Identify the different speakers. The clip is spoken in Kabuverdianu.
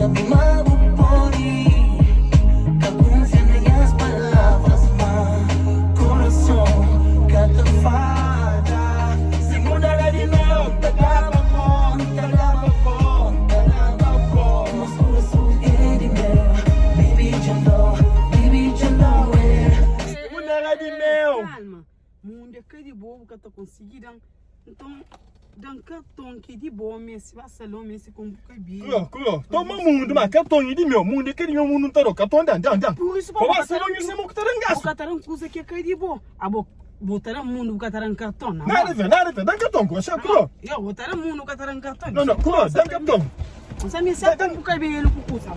Speaker 1: Sabe ma bu pode ka kunfia na nhas palavras Ma korason ka ta fadja Si mundu era di meu N ta daba bo, N ta daba bo, N ta daba bo Nos korason é di meu Baby dja no, baby dja no é
Speaker 2: Si mundu era di meu.
Speaker 3: Kalma, mundu é ka di bo, bu ka ta konsigi da-m Nton, da-m karton ki é di bo, meste ba salon, meste konpo kabelu.
Speaker 2: Klo, klo, toma mundu, ma karton é di meu, mundu é ka di meu, mundu N ta da-u karton, da-m, da-m, da-m.
Speaker 3: Pur isu,
Speaker 2: Pa ba salon, nhu se mo ki ta da-m
Speaker 3: bu
Speaker 2: gastu.
Speaker 3: ka ta da-m kuza ki é ka di bo. Abo, bu ta da-m mundu, bu ka ta da-m karton, na
Speaker 2: Nada
Speaker 3: bo.
Speaker 2: a ver, nada a ver, da-m karton, klo, xa, klo.
Speaker 3: Yo, bu ta da-m mundu, bu ka ta da-m karton.
Speaker 2: No, no, klo, da-m karton.
Speaker 3: N sa meste konpo kabelu ku kuza.